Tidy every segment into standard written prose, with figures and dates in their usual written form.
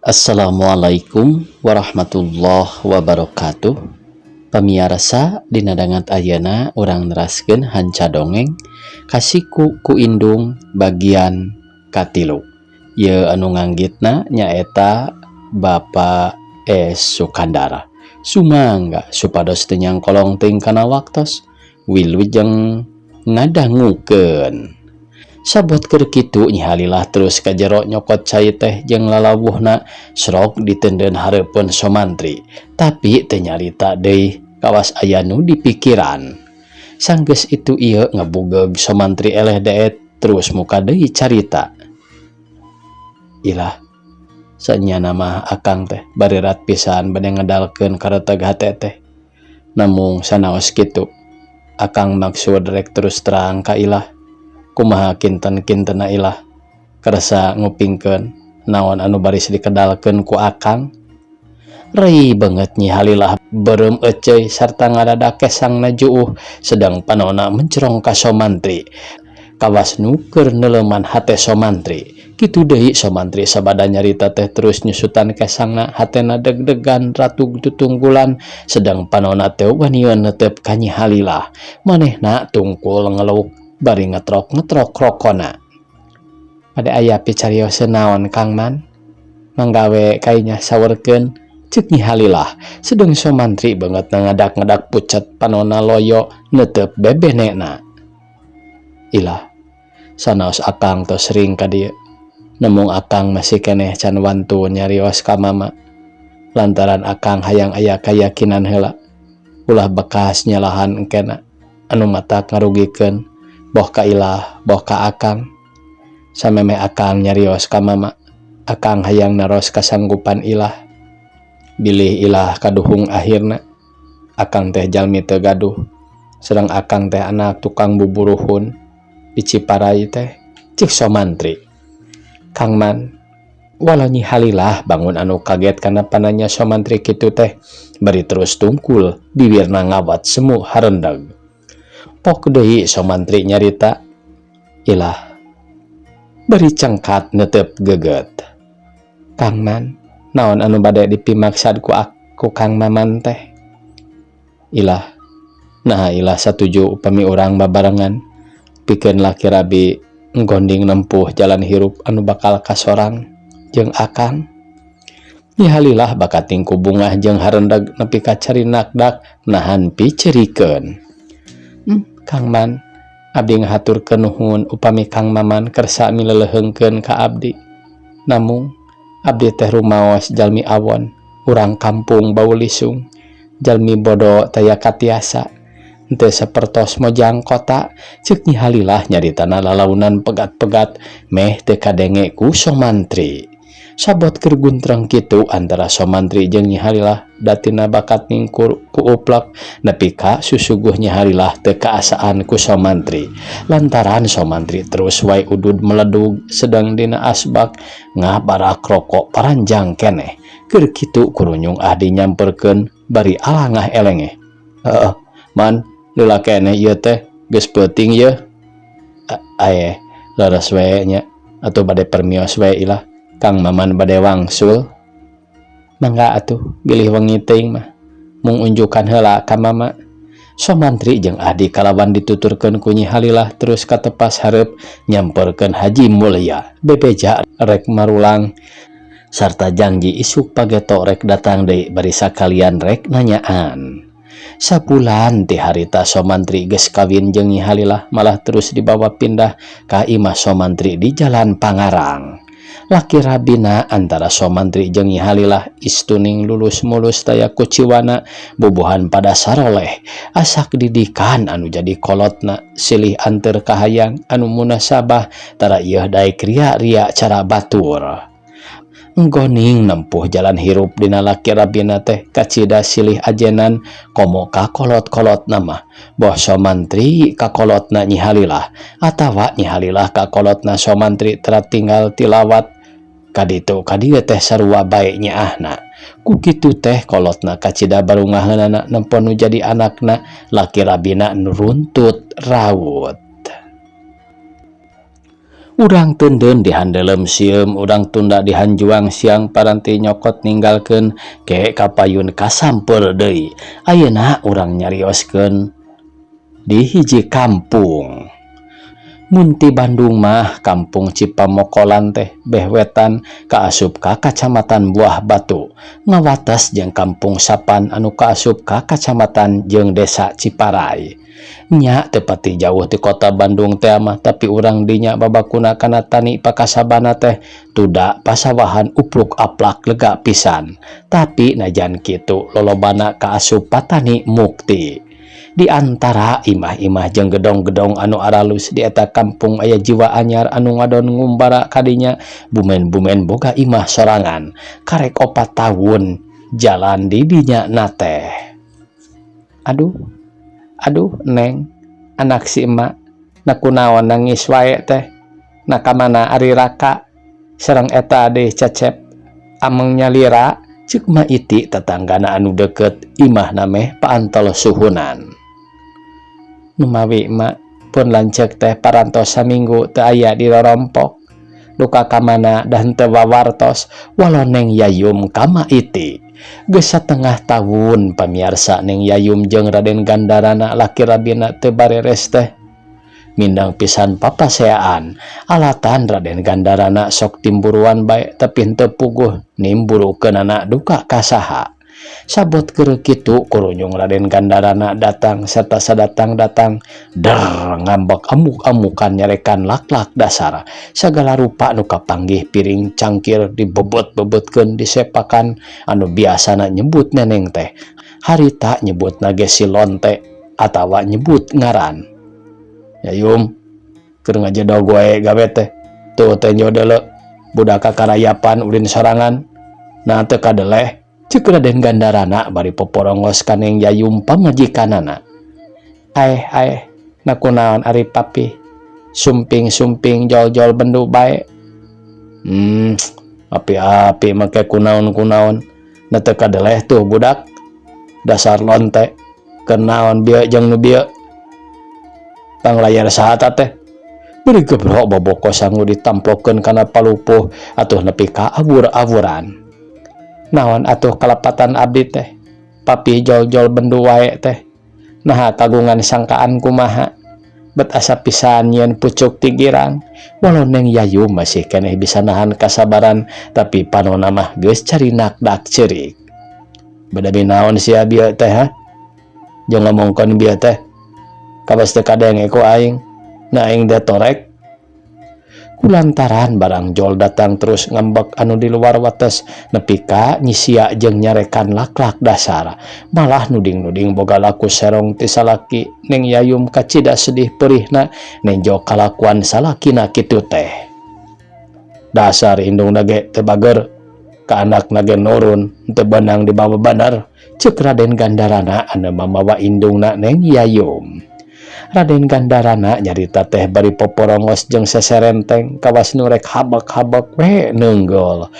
Assalamualaikum warahmatullahi wabarakatuh. Pamiarsa dina danget ayeuna urang neraskeun hanca dongeng Kasiku ku Indung bagian katilu. Ieu anu nganggitna nyaeta Bapak S Sukandar. Sumangga supados teu nyangkolong teuing kana waktos. Wilujeng ngadangukeun. Sabot keur kitu Nyi Halilah terus ka jero nyokot cai teh jeung lalawuhna srok diteundeun hareupeun Somantri tapi teu nyarita deui kawas aya nu dipikiran. Sanggeus itu ieu ngabugeug Somantri eleh deet terus muka deui carita. Ilah sanyana mah akang teh barerat pisan bade ngedalkeun kareteg hate teh. Namung sanaos kitu akang maksud rek terus terang ka ilah. Kumaha kinten-kintena ilah kersa ngupingkeun naon anu baris dikedalkeun ku akang. Rei banget Nyi Halilah beureum eceuy sarta ngadadak kesangna juuh sedang panona mencerong ka Somantri. Kawas nu keur neuleuman hate Somantri. Kitu deui Somantri sabada nyarita teh terus nyusutan kesangna hatena deg-degan ratug tutunggulan sedang panona teu wanian neuteup ka Nyi Halilah. Manehna tungkul ngeluk bari ngetrok-ngetrok rokona. Bade aya picarioseun naon Kang Man? Mangga we kainya sawerkeun ceuk Nyi Halilah. Sedeng Somantri beungeutna ngadak-ngadak pucet panona loyo neuteup bebenena. Ilah sanaos akang tos sering ka dieu. Nemung akang masih keneh can wantu nyarios ka mama. Lantaran akang hayang aya kayakinan heula. Ulah bekas nyalahan engkena anu matak ngarugikeun boh ka ilah boh ka akang. Samemeh akang nyarios ka mama, akang hayang naros kasanggupan ilah. Bilih ilah kaduhung akhirna. Akang teh jalmi teu gaduh. Sedang akang teh anak tukang buburuhun di Ciparai teh ceuk Somantri. Kang Man walau Nyi Halilah bangun anu kaget kana pananya Somantri kitu teh bari terus tungkul bibirna ngawat semu harendeg. Pok deui Somantri nyarita ilah bari cengkat neuteup geget. Kang Man naon anu bade dipimaksad ku aku Kang Maman teh? Ilah nah ilah satuju upami urang babarengan pikeun laki rabi nggonding nempuh jalan hirup anu bakal kasorang jeung akang. Nyi Halilah bakating ku bungah jeung harendeg nepi ka cari nakdak nahan picerikeun. Kang Man abdi ngahaturkeun nuhun upami Kang Maman kersa mileleuheungkeun ka abdi. Namung abdi teh rumaos jalmi awon urang kampung bau lisung jalmi bodo taya katiasa henteu sapertos mojang kota ceuk Nyi Halilah nyaritana lalaunan pegat-pegat meh teu kadenge ku Somantri. Sabot keur guntreng kitu antara Somantri jeung Nyi Halilah datina bakat ningkur ku uplek nepi ka susuguh Nyi Halilah teu kaasaan ku Somantri. Lantaran Somantri terus wae udud meledug sedang dina asbak ngabarak rokok paranjang keneh. Keur kitu kurunyung Ahdi nyamperkeun bari alangah elengeh. Heeh, Man lila keneh ieu teh geus peuting yeuh. Aeh leres we nya atuh bade permios we ilah. Kang Maman bade wangsul. Mangga atuh bilih wengi teuing mah. Mung unjukan heula ka mama. Somantri jeung Ahdi kalawan dituturkeun ku Nyi Halilah terus katepas hareup nyamperkeun Haji Mulya bebeja rek marulang sarta janji isuk pageto rek datang deui bari sakalian rek nanyaan. Sabulan ti harita Somantri geus kawin jeung Nyi Halilah malah terus dibawa pindah ka imah Somantri di Jalan Pangarang. Laki rabina antara Somantri jeung Nyi Halilah istuning lulus mulus taya kuciwana bubuhan pada saroleh asak didikan anu jadi kolotna silih anteur kahayang anu munasabah tara ieu daek ria-ria cara batur. Nggoning nempuh jalan hirup dina laki rabina teh kacida silih ajenan komo ka kolot-kolotna mah boh Somantri ka kolotna Nyi Halilah atawa Nyi Halilah ka kolotna Somantri tara tinggal tilawat kaditu kadieu teh sarua bae nyaahna. Ku kitu teh kolotna kacida barungaheunana nempo nu jadi anakna laki rabina nu runtut raut. Urang teundeun di handeuleum sieum, urang tunda di hanjuang siang paranti nyokot ninggalkeun ke kapayun kasampeur deui. Ayeuna urang nyarioskeun di hiji kampung. Mun ti Bandung mah kampung Cipamokolan teh beh wetan kaasup ka Kacamatan Buah Batu, ngawates jeung Kampung Sapan anu kaasup ka Kacamatan jeung Desa Ciparay. Nya teu pati jauh ti kota Bandung teh mah, tapi urang dinya babakuna kana tani pakasabana teh tuda pasawahan upluk aplak lega pisan. Tapi najan kitu lolobana kaasup patani mukti. Di antara imah-imah jeung gedong-gedong anu aralus di eta kampung aya jiwa anyar anu ngadon ngumbara kadinya bumen-bumen boga imah sorangan karek 4 tahun jalan di dinya na teh. Aduh, aduh Neng, anak si emak, na kunaon nangis wae teh? Na kamana ari Raka sareng eta adeh Cecep, ameng nyalira? Ceuk Ma Iti, tetanggana anu deket imahna meh paantol suhunan. Numawi, Mak? Pun lanceuk teh parantos saminggu teu aya di rorompok, duka ka mana dan teu wawartos, walo Neng Yayum ka Ma Iti. Geus satengah tahun, pamiarsa, Neng Yayum jeung Raden Gandarana laki rabina teu bareres teh. Mindang pisan papaseaan alatan Raden Gandarana sok timburuan bae, tapi henteu puguh nimburukeunana duka ka saha. Sabot keur kitu kurunyung Raden Gandarana datang serta sadatang-datang der ngambek amuk-amukan, nyarekan lak-lak dasar. Sagala rupa nu kapanggih, piring cangkir dibebet-bebetkeun, disepakan. Anu biasana nyebut neneng teh harita nyebut nage si lonte atawa nyebut ngaran. Yayum, keur ngajedog wae gawe teh. Tuh, tenjo deuleu, budak kakarayapan ulin sorangan. Nah, teu kadeleh? Ceuk Raden Gandarana bari poporongos ka Neng Yayum pamajikanana. Aeh, aeh, na kunaon ari papi sumping-sumping jol-jol bendu bae? Api-api make kunaon-kunaon. Na teu kadeleh tuh budak? Dasar lonte, kenaon bieu jeung nu bieu? Panglayar saha teh? Beri gebrok boboko sangu ditamplokeun kana palupuh atuh nepi ka awur-awuran. Naon atuh kalepatan abdi teh? Papi jol-jol bendu wae teh. Naha kagungan sangkaan kumaha? Bet asa pisan nyieun pucuk ti girang. Walau Neng Yayu masih keneh bisa nahan kasabaran, tapi panona mah geus carinak dak ceurik. Bedami naon sia bieu teh, ha? Jeung ngomongkeun bieu teh. Kawas teu kadenge ku aing. Na aing teh torek. Kulantaran barang jol datang terus ngambek anu di luar wates, nepi ka nyisia jeung nyarekan lak-lak dasar, malah nuding-nuding boga laku serong ti salaki. Neng Yayum kacida sedih perihna nenjo kalakuan salakina kitu teh. Dasar indung ge teu bager, ka anak ge nurun, teu beunang dibawa bandar, ceuk Raden Gandarana anu mamawa indungna Neng Yayum. Raden Gandarana nyarita teh bari poporongos jeung seserenteng kawas nu rek habek-habek we neunggol.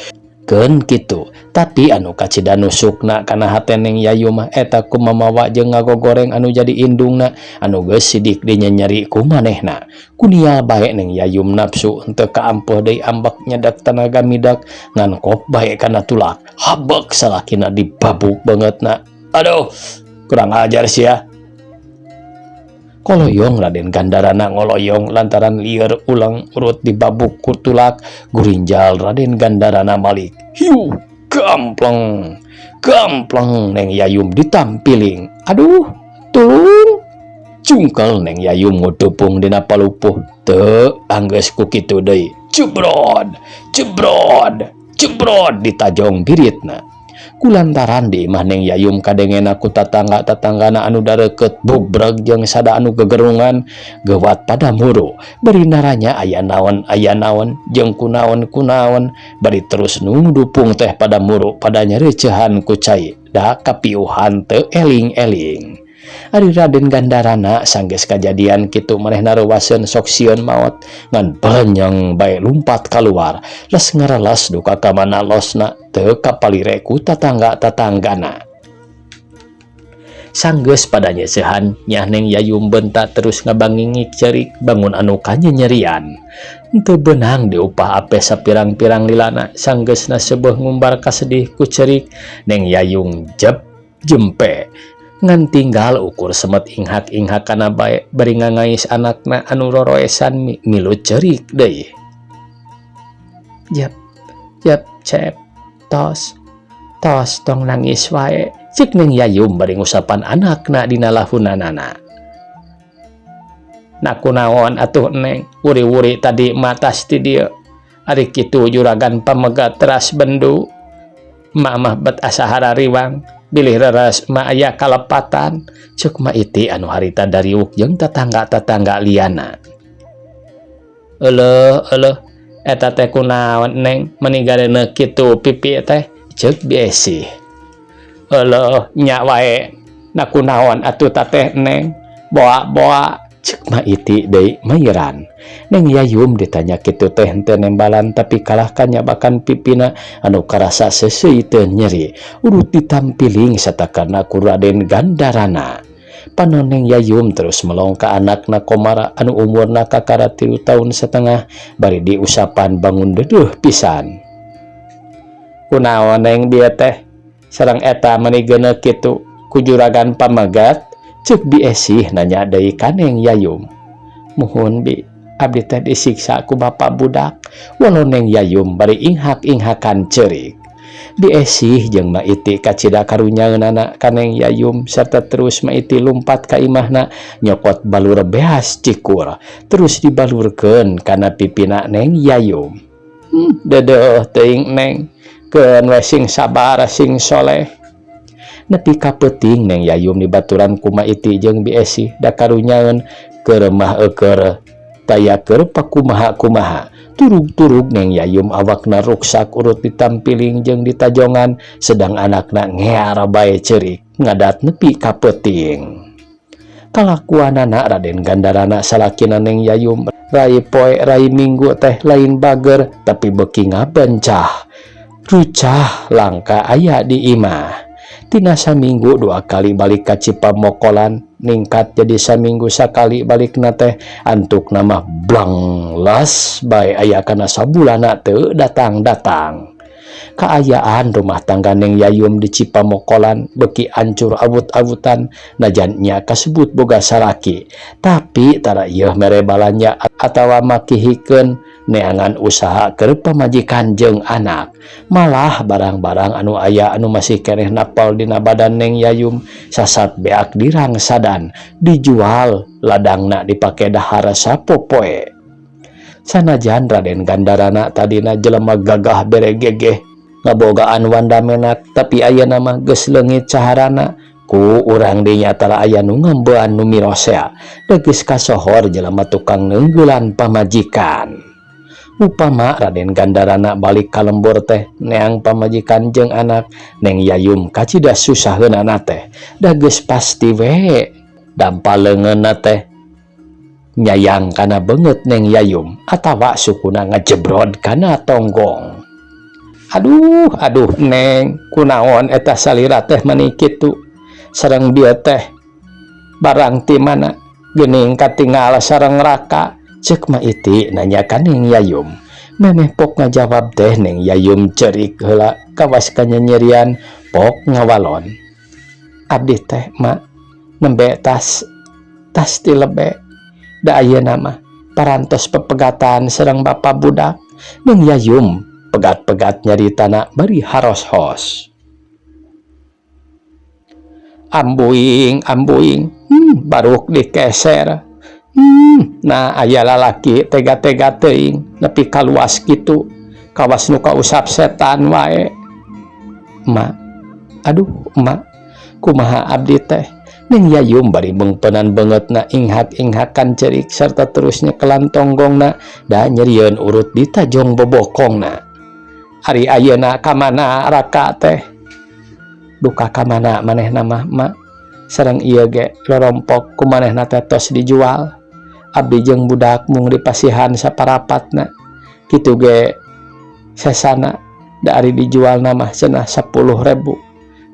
Keun kitu, tapi anu kacida nusukna kana hate Neng Yayu mah eta ku mamawa jeung ngagogoreng anu jadi indungna anu geus sidik dinyanyeri ku manehna. Kunial bae Neng Yayum nafsu henteu kaampuh deui, ambek nyedak tanaga midak ngan kop bae kana tulak. Habek salakina dibabuk beungeutna. Aduh, kurang ajar sia! Koloyong Raden Gandarana ngoloyong lantaran lieur ulang urut dibabuk ku tulak. Gurinjal Raden Gandarana malik. Hiu, gampleng gampleng Neng Yayum ditampiling. Aduh, tulung! Cungkel Neng Yayum ngudupung dina palupuh. Teu anggeus ku kitu deui, jebrod jebrod jebrod ditajong biritna. Kulantaran di imah Neng Yayum kadengena ku tatangga-tatanggana anu dareket, bubreg jeung sada anu gegerungan gewat pada muru bari naranya aya naon, aya naon, jeung kunaon kunaon. Bari terus nu dupung teh pada muru, pada nyerecehan ku cai da kapiuhan teu eling-eling. Ari Raden Gandarana sanggeus kajadian kitu manehna reuwaseun sok sieun maot, ngan benyeng bae lumpat kaluar, les ngarelas duka ka mana losna teu kapalire ku tatangga-tatanggana. Sanggeus pada nyeusehan nyah Neng Yayum bentak terus ngabangingik cerik bangun anu kanyanyerian. Teu beunang diupah apeh sapirang-pirang lilana, sanggeusna seubeuh ngumbar kasedih ku cerik Neng Yayum jep jempe. Ngan tinggal ukur semet inghak-inghakana bae bari ngangais anakna anu roroesan milu cerik deui. Jep, jep, cep, tos, tos tong nangis wae, cek Neng Yayum bari ngusapan anakna dina lahunanana. Na kunaon atuh Neng, wuri-wuri tadi matas ti dieu. Ari kitu juragan pamegat teras bendu. Mamah bet asa harariwang, bilih reres ma aya kalepatan, cek Ma Iti anu harita dariuk jeung tetangga-tetangga liana. Euleuh, euleuh, eta teh kunaon Neng, meuni gareuneuh kitu pipi teh, cek Bi Esih. Euleuh, nya wae, na kunaon atuh tateh Neng, boa-boa, cek Ma Iti deui mairan. Neng Yayum ditanya kitu teh henteu nembalan tapi kalah kanyabakan pipina anu karasa seuseuy teu nyeri urut ditampiling satakarna ku Raden Gandarana. Panon Neng Yayum terus melong ka anakna Komara anu umurna kakara 3 tahun setengah bari diusapan bangun dedeuh pisan. Kunaon Neng bieu teh sareng eta meuni geuneuh kitu ku juragan pamegat, cek Bi Esih nanya deui ka Neng Yayum. Muhun Bi, abdi teh disiksa ku bapak budak, walau Neng Yayum bari inghak-inghakan ceurik. Bi Esih jeung Ma Iti kacida karunyaeunana ka Neng Yayum serta terus Ma Iti lumpat ka imahna nyokot balur beas cikur terus dibalurkeun kana pipina Neng Yayum. Dedeuh teuing Neng, keun we sing sabar sing soleh. Nepi ka peuting Neng Yayum dibaturan ku Ma Iti jeung Bi Esih da karunyaeun keur mah eueur taya keur pakumaha-kumaha. Turug-turug Neng Yayum awakna ruksak urut ditampiling jeung ditajongan sedang anakna ngear bae ceurik ngadat nepi ka peuting. Kalakuanana Raden Gandarana salakina Neng Yayum rai poe rai minggu teh lain bager tapi beuki ngabencah. Rucah langka aya di imah. Tina saminggu dua kali balik ka Cipamokolan ningkat jadi saminggu sakali balikna teh, antukna mah blang las bae aya kana sabulanna teu datang-datang. Kaayaan rumah tangga Neng Yayum di Cipamokolan beuki ancur awut-awutan. Najan nya kasebut boga salaki tapi tara ieuh mere balanja atawa makihikeun neangan usaha keur pamajikan jeung anak. Malah barang-barang anu aya anu masih keneh napel dina badan Neng Yayum sasat beak dirangsadan dijual, ladangna dipake dahar sapopoe. Sanajan Raden Gandarana tadina jelema gagah beregegeh ngabogaan wanda menak, tapi ayeuna mah geus leungit caharana ku urang dinya tara aya nu ngambean nu mirosea da geus kasohor jelema tukang neunggeulan pamajikan. Upama Raden Gandarana balik ka lembur teh neang pamajikan jeung anak Neng Yayum kacida susaheunana teh da geus pasti we dampal leungeunna teh nyayang kana beungeut Neng Yayum atawa sukuna ngajebrod kana tonggong. Aduh, aduh Neng, kunaon eta salira teh meuni kitu, sareng bieu teh barang ti mana, geuning katingal sareng raka, cek Ma Iti nanya ka Neng Yayum. Memeh pok ngajawab teh Neng Yayum cerik heula kawas kanyanyerian pok ngawalon. Abdi teh ma nembe tas tas ti lebe da ayeuna mah parantos pepegatan sareng bapa budak. Neng Yayum pegat-pegat nyaritana bari haros-hos. Ambuing, ambuing, baruk dikeser. Nah aya lalaki tega-tega teuing nepi ka luas kitu kawas nu kausap setan wae. Ma, aduh ma, kumaha abdi teh? Neng Yayum bari meungpeunan beungeutna inghak-inghakan cerik serta terus nyekelan tonggongna da nyerieun urut ditajong bobokongna. Ari ayeuna ka mana raka teh? Duka ka mana manehna mah, Ma? Sareng ieu ge rorompok ku manehna teh tos dijual. Abdi jeung budak mung dipasihan saparapatna. Kitu ge sesana da ari dijualna mah cenah 10.000.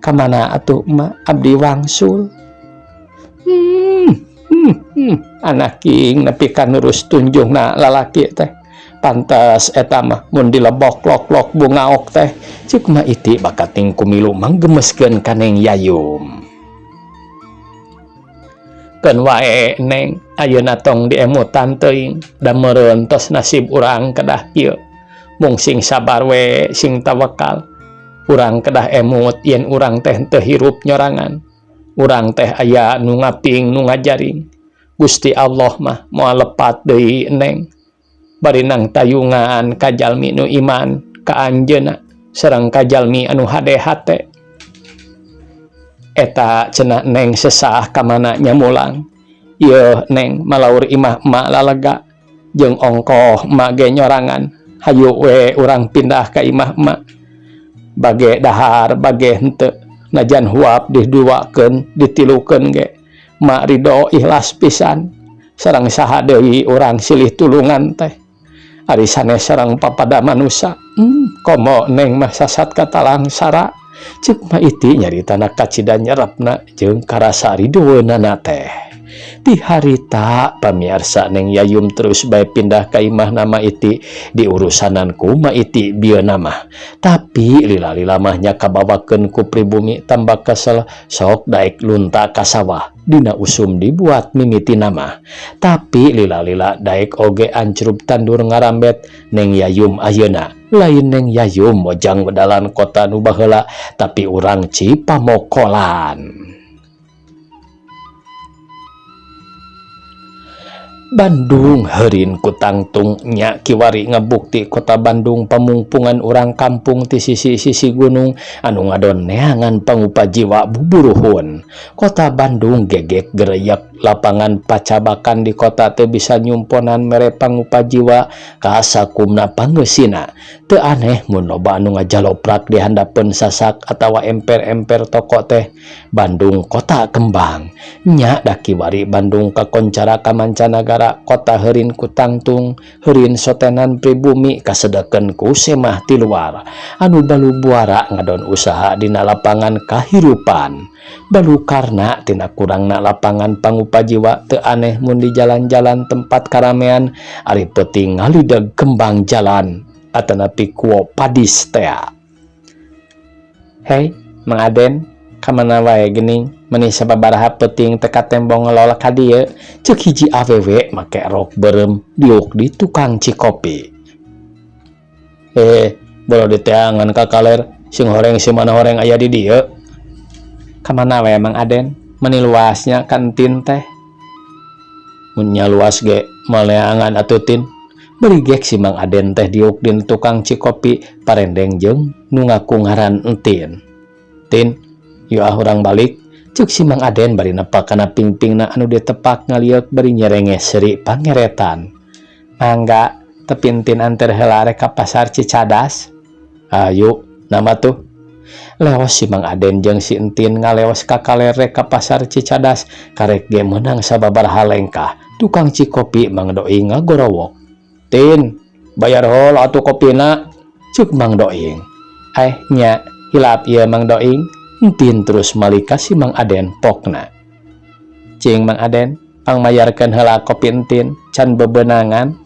Ka mana atuh, Ma, abdi wangsul? Anaking nepi ka nurus tunjungna lalaki teh. Pantes eta mah mun dilebok lok-lok bungaok teh. Ceuk Ma Iti bakating kumilu manggemeskeun ka Neng Yayum. Keun wae Neng, ayeuna tong diemutan teuing, da meureun tos nasib urang kedah kieu. Mung sing sabar we, sing tawakal. Urang kedah emut yen urang teh teu hirup nyorangan. Urang teh aya nu ngaping nu ngajaring. Gusti Allah mah moal lepat deui Neng. Bari nang tayungan ka jalmi nu iman ka anjeunna sareng ka jalmi anu hade hate. Eta cenah Neng sesah ka mana nyamulang. Yeuh Neng malaur imah emak lalega jeung ongkoh emak ge nyorangan. Hayu we urang pindah ka imah emak. Bage dahar bage henteu najan huap diduakeun ditilukeun ge. Mak ridho ikhlas pisan. Sareng saha deui urang silih tulungan teh. Ari sanes sareng papada manusa. Komo Neng mah sasat katalangsara. Ceuk Ma Iti nyaritana kacida nyerepna jeung karasa ridoeunana teh. Ti harita pamiarsa Neng Yayum terus bae pindah ka imahna Ma Iti diurusanan ku Ma Iti bieuna mah. Tapi lila-lila mah nya kabawakeun ku pribumi tambah kesel sok daek lunta ka sawah. Dina usum dibuat mimitina mah. Tapi lila-lila daek oge ancrub tandur ngarambet Neng Yayum ayeuna. Lain Neng Yayum mojang wedalan kota nu baheula tapi urang Cipamokolan. Bandung heurin ku tangtung nya kiwari ngabukti kota Bandung pamungpungan urang kampung ti sisi-sisi gunung anu ngadon neangan pangupa jiwa buburuhun. Kota Bandung gegek gereyek lapangan pacabakan di kota teu bisa nyumponan mere pangupa jiwa kasakumna pangeusina. Teu aneh mun loba anu ngajaloprak di handapeun sasak atawa emper-emper toko teh. Bandung kota kembang nya da kiwari Bandung kakoncara ka mancanagara kota heurin ku tangtung heurin sotenan pribumi kasedekeun ku semah ti luar anu balubuara ngadon usaha dina lapangan kahirupan. Balukarna tina kurangna lapangan pangupa jiwa teu aneh mun di jalan-jalan tempat karamean ari peuting ngalideg kembang jalan atanapi kuo padis tea. Hei Mang Aden, kamana wae geuning meni sababaraha peuting teka tembong ngelol ka dieu? Ceuk hiji awewe make rok beureum diuk di tukang cikopi. Bolo diteangan ka kaler sing horeng si mana horeng aya di dieu. Kamana wae Mang Aden meni luasnya kantin teh? Mun nya luas ge maleangan atuh tin. Beri gek si Mang Aden teh diuk di tukang cikopi parendeng jeung nu ngaku ngaran Entin. Tin, yuk ah urang balik. Ceuk si Mang Aden bari nepak kana pingpingna anu ditepak ngalieuk bari nyerenge seuri pangeretan. Mangga, tepi Entin anter heula rek ka pasar Cicadas. Ayo, nama tuh. Leos si Mang Aden jeung si Entin ngaleos ka kaler rek ka pasar Cicadas karek ge meunang sababaraha lengkah. Tukang cikopi Mang Doi ngagorowok. Tin, bayar heula atuh kopina. Ceuk Mang Doing. Nya, hilap ieu Mang Doing. Entin terus malik ka si Mang Aden pokna. Cing Mang Aden, pangmayarkeun heula kopi Entin, can bebenangan.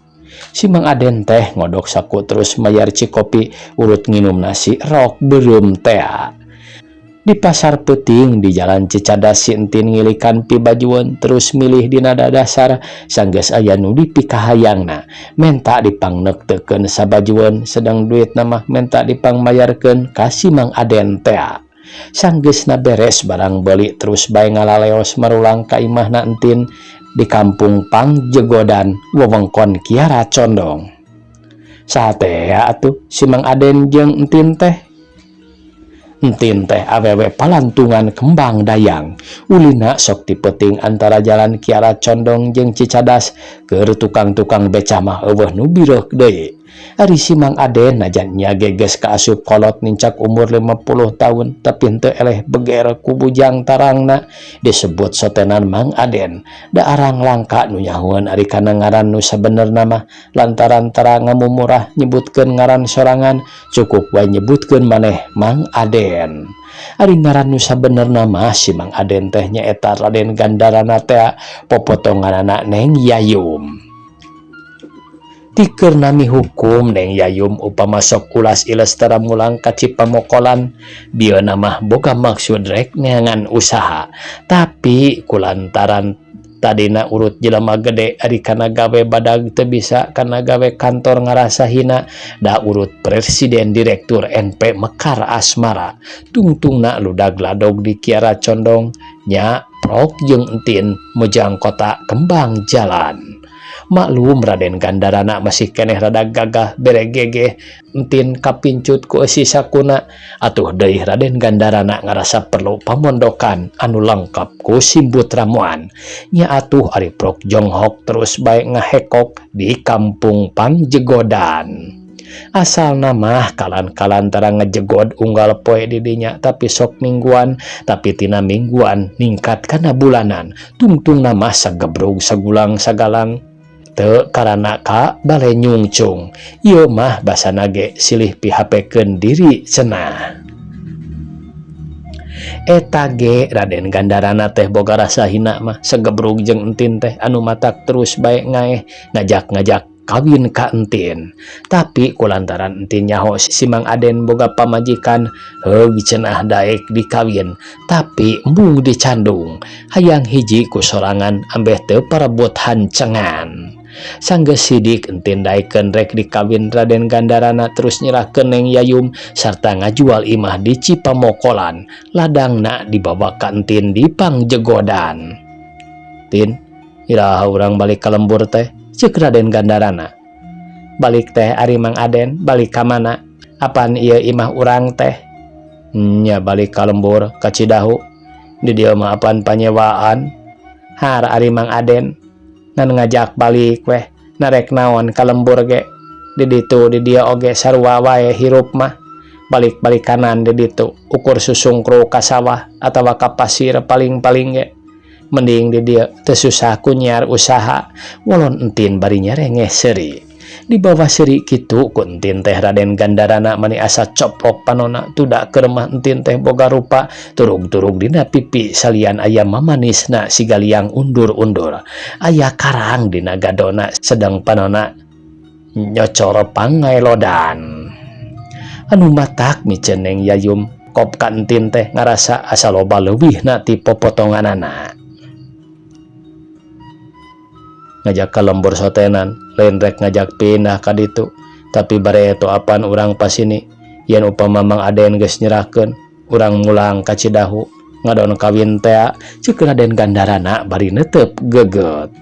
Si Mang Aden teh ngodok saku terus mayar cikopi urut nginum nasi rok beureum tea. Di pasar peuting di jalan Cicadas si Entin ngilikan pibajueun terus milih dina dasar sanggeus aya nu dipikahayangna. Menta dipangneukteukeun sabajueun sedang duitna mah menta dipangmayarkeun ka si Mang Aden tea. Sanggeusna beres barang beuli terus bae ngalaleos marulang ka imahna Entin di kampung Pangjegodan wewengkon Kiara Condong. Saha tea atuh si Mang Aden jeung Entin teh? Entin teh awewe palantungan kembang dayang. Ulina sok tipeuting antara jalan Kiara Condong jeung Cicadas keur tukang-tukang beca mah eueuh nu bireuk deui. Ari si Mang Aden najan nya geges kaasup kolot nincak umur 50 tahun tapi henteu eleh beger ku bujang tarangna disebut sotenan Mang Aden. Da arang langka nu nyahoeun ari kana ngaran nu sabenerna mah lantaran tara ngamumurah nyebutkeun ngaran sorangan cukup wae nyebutkeun maneh Mang Aden. Aden. Ari ngaran nu sabenerna mah si Mang Aden teh nyaeta Raden Gandarana teh popotonganana Neng Yayum. Ti keur nami hukum Neng Yayum upama sok ulas iles tara mulang ka Cipamokolan, bieuna mah boga maksud rek neangan usaha, tapi kulantaran tadina urut jelema gede ari kana gawe badag teu bisa, kana gawe kantor ngarasa hina, da urut presiden direktur NP Mekar Asmara tungtungna ludag ladog di Kiara Condong nya prok jeung Entin mejang kota Kembang Jalan. Maklum Raden Gandarana masih keneh rada gagah beregegeh, Entin kapincut ku eusi sakuna, atuh deui Raden Gandarana ngarasa perlu pamondokan anu lengkap ku simbut ramuan. Nya atuh ari prok jonghok terus bae ngahekok di kampung Pangjegodan. Asalna mah kalan-kalan tara ngejegod unggal poe di dinya, tapi sok mingguan, tapi tina mingguan ningkat kana bulanan, tungtungna mah sagebrug sagulang sagalang teu karana ka bale nyungcung. Ieu mah basana ge silih pihapekeun diri cenah. Eta ge Raden Gandarana teh boga rasa hina mah sagebrug jeung Entin teh anu matak terus bae ngaeh ngajak-ngajak kawin ka Entin. Tapi kulantaran Entin nyaho si Mang Aden boga pamajikan, heug cenah daek dikawin, tapi embung dicandung, hayang hiji ku sorangan ambeh teu parebut hancengan. Sanggeus sidik Entin daekeun rek dikawin, Raden Gandarana terus nyerahkeun Neng Yayum sarta ngajual imah di Cipamokolan, ladangna dibawa ka Entin di Pangjegodan. "Tin, iraha urang balik ka lembur teh?" ceuk Raden Gandarana. "Balik teh ari Mang Aden balik ka mana? Apan ieu imah urang teh?" "Nya balik ka lembur ka Cidahu, di dieu mah apan panyewaan." "Har ari Mang Aden ngan ngajak balik weh, narek naon ka lembur ge, di ditu di dieu oge sarua wae hirup mah, balik-balik kanan di ditu ukur susungkru ka sawah atawa ka pasir paling-paling ge, mending di dieu teu susah ku nyiar usaha," wolon Entin bari nyarengeh seuri. Dibawa seuri kitu ku Entin teh Raden Gandarana mani asa coplok panona, tuda keur mah Entin teh boga rupa turug-turug dina pipi salian aya mamanisna siga liang undur-undur, aya karang dina gadona sedang panona nyocor pangaelodan anu matak miceun Neng Yayum kop ka Entin teh ngarasa asa loba leuwihna ti popotonganana. "Ngajak ka lembur sotenan lain rek ngajak pindah ka ditu, tapi bareto apan urang pasini yen upama Mang Aden geus nyerahkeun, urang mulang ka Cidahu ngadon kawin tea," ceuk Raden Gandarana bari neuteup geget.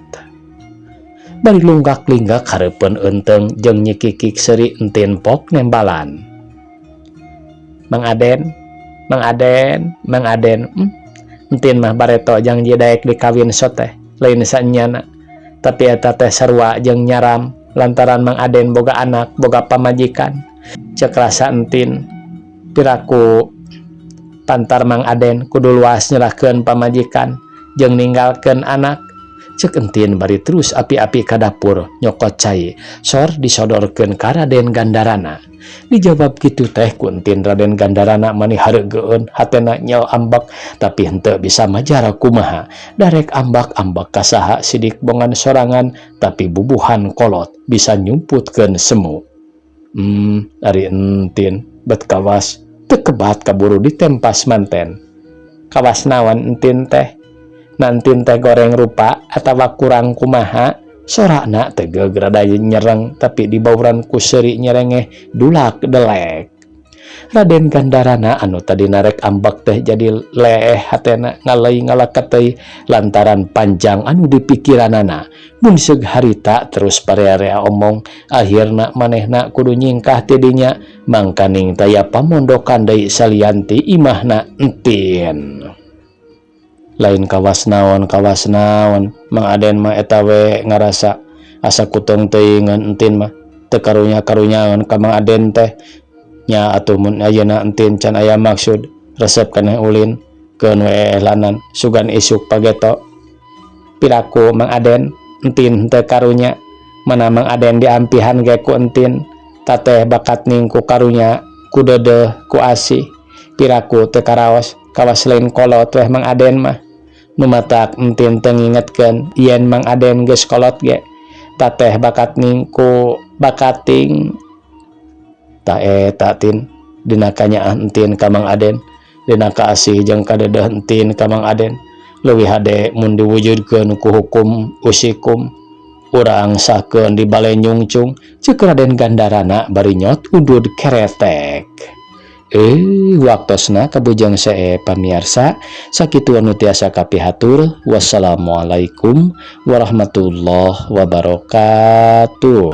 Bari lunggak-linggak hareupeun eunteung jeung nyikikik seuri, Entin pok nembalan, "Mang Aden, Mang Aden, Mang Aden, Entin mah bareto jang daek dikawin soteh lain saenyana, tapi eta teh sarua jeung nyaram lantaran Mang Aden boga anak, boga pamajikan. Cek rasa Entin piraku pantar Mang Aden kudu luas nyerahkeun pamajikan jeung ninggalkeun anak," cek Entin bari terus api-api ka dapur nyokot cai sor disodorkeun ka Raden Gandarana. Dijawab kitu teh ku Entin, Raden Gandarana mani hareugeun hatena, nyel ambek, tapi henteu bisa majara kumaha, darek ambak-ambak ka saha, sidik bongan sorangan tapi bubuhan kolot bisa nyumputkeun semu. Ari Entin bet kawas teu kebat kaburu ditempas manten. "Kawas naon Entin teh? Nantin teh goreng rupa atawa kurang kumaha?" Sorakna tegeug rada nyereng, tapi dibauran ku seuri nyerengeh dulak delek. Raden Gandarana anu tadi narek ambek teh jadi leeh hatena, ngalei ngalaketei lantaran panjang anu dipikiranana. Mun seug harita terus parea-rea omong, akhirna manehna kudu nyingkah ti dinya mangkaning taya pamondokan deui salian ti imahna Entin. "Lain kawas naon, kawas naon, Mang Aden mah eta we ngarasa asa kutong teuingeun Entin mah teu karunya-karunyaeun ka Mang Aden teh. Nya atuh mun ayeuna Entin can aya maksud resep keneh ulin, keun we lanan, sugan isuk pageto." "Piraku Mang Aden Entin teu karunya? Mana Mang Aden diampihan ge ku Entin tateh bakat ning ku karunya, ku deudeuh, ku asih. Piraku teu karaos, kawas lain kolot weh Mang Aden mah. Nu matak Entin teu ngingetkeun yen Mang Aden geus kolot ge. Tateh bakat ningku bakating. Tah eta, Tin, dina kanyaah Entin ka Mang Aden, dina kaasih jeung kadedeh Entin ka Mang Aden, leuwih hade mun diwujudkeun ku hukum usikum, urang sahkeun di bale nyungcung, ceuk Raden Gandarana bari nyot udud keretek. Eh, waktosna kabujang sae, pamiarsa, sakitu anu tiasa kapihatur. Wassalamualaikum warahmatullahi wabarakatuh.